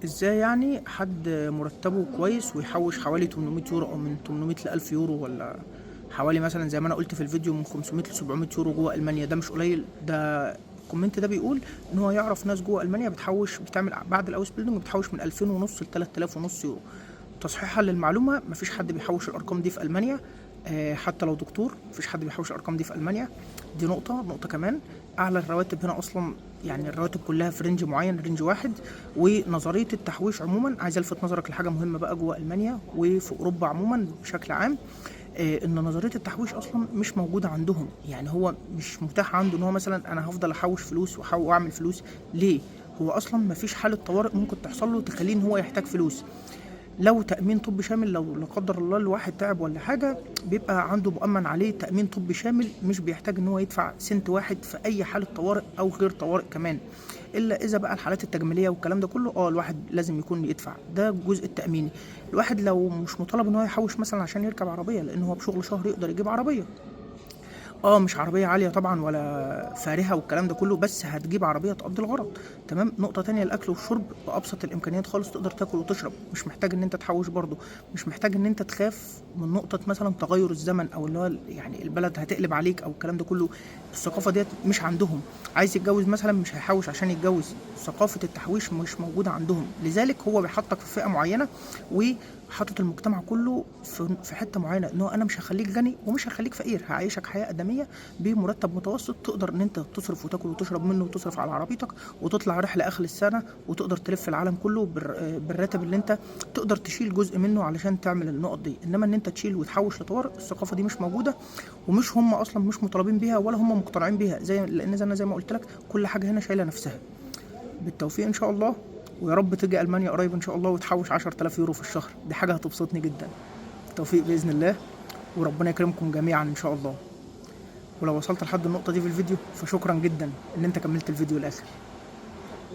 ازاي يعني حد مرتبه كويس ويحوش حوالي 800 يورو او من 800 ل 1000 يورو، ولا حوالي مثلا زي ما انا قلت في الفيديو من 500 ل 700 يورو جوه المانيا؟ ده مش قليل. ده ال comment ده بيقول ان هو يعرف ناس جوه المانيا بتحوش، بتعمل بعد ال Ausbildung بتحوش من 2000 ونص ل 3000 ونص يورو. تصحيحا للمعلومه، مفيش حد بيحوش الارقام دي في المانيا، حتى لو دكتور مفيش حد بيحوش الارقام دي في المانيا. دي نقطة. نقطة كمان، اعلى الرواتب هنا اصلا، يعني الرواتب كلها في range معين، range واحد. ونظريه التحويش عموما، عايز الفت نظرك لحاجة مهمة بقى جوه المانيا وفي اوروبا عموما بشكل عام، ان نظرية التحويش اصلا مش موجودة عندهم. يعني هو مش متاح عنده ان هو مثلا انا هفضل احوش فلوس واعمل فلوس ليه؟ هو اصلا مفيش حاله طوارئ ممكن تحصل له تخليه ان هو يحتاج فلوس. لو تأمين طبي شامل، لو لا قدر الله الواحد تعب ولا حاجة، بيبقى عنده مؤمن عليه تأمين طبي شامل، مش بيحتاج ان هو يدفع سنت واحد في اي حالة طوارئ او غير طوارئ كمان، الا اذا بقى الحالات التجميلية والكلام ده كله، الواحد لازم يكون يدفع. ده الجزء التأميني. الواحد لو مش مطالب ان هو يحوش مثلا عشان يركب عربية، لان هو بشغل شهر يقدر يجيب عربية، مش عربية عالية طبعا ولا فارهة والكلام ده كله، بس هتجيب عربية تقضي الغرض. تمام. نقطة تانية، الأكل والشرب بأبسط الإمكانيات خالص، تقدر تاكل وتشرب، مش محتاج إن أنت تحوش برضه، مش محتاج إن أنت تخاف من نقطة مثلا تغير الزمن أو اللي هو يعني البلد هتقلب عليك أو الكلام ده كله. الثقافة ديت مش عندهم. عايز يتجوز مثلا مش هيحوش عشان يتجوز، ثقافة التحويش مش موجودة عندهم. لذلك هو بيحطك في فئة معينة وحاطط المجتمع كله في حتة معينة، ان هو انا مش هخليك غني ومش هخليك فقير، هعيشك حياة آدمية بمرتب متوسط تقدر ان انت تصرف وتاكل وتشرب منه وتصرف على عربيتك وتطلع رحلة اخر السنة وتقدر تلف العالم كله بالراتب اللي انت تقدر تشيل جزء منه علشان تعمل النقط دي. انما ان انت تشيل وتحوش لطوارئ، الثقافة دي مش موجودة، ومش هم اصلا مش مطالبين بيها ولا هم مقتنعين بيها، زي لان زي انا زي ما قلت لك كل حاجة هنا شايلة نفسها. بالتوفيق ان شاء الله، ويا رب تيجي المانيا قريب ان شاء الله وتحوش 10000 يورو في الشهر، دي حاجة هتبسطني جدا. بالتوفيق باذن الله، وربنا يكرمكم جميعا ان شاء الله. ولو وصلت لحد النقطة دي في الفيديو فشكرا جدا ان انت كملت الفيديو للاخر.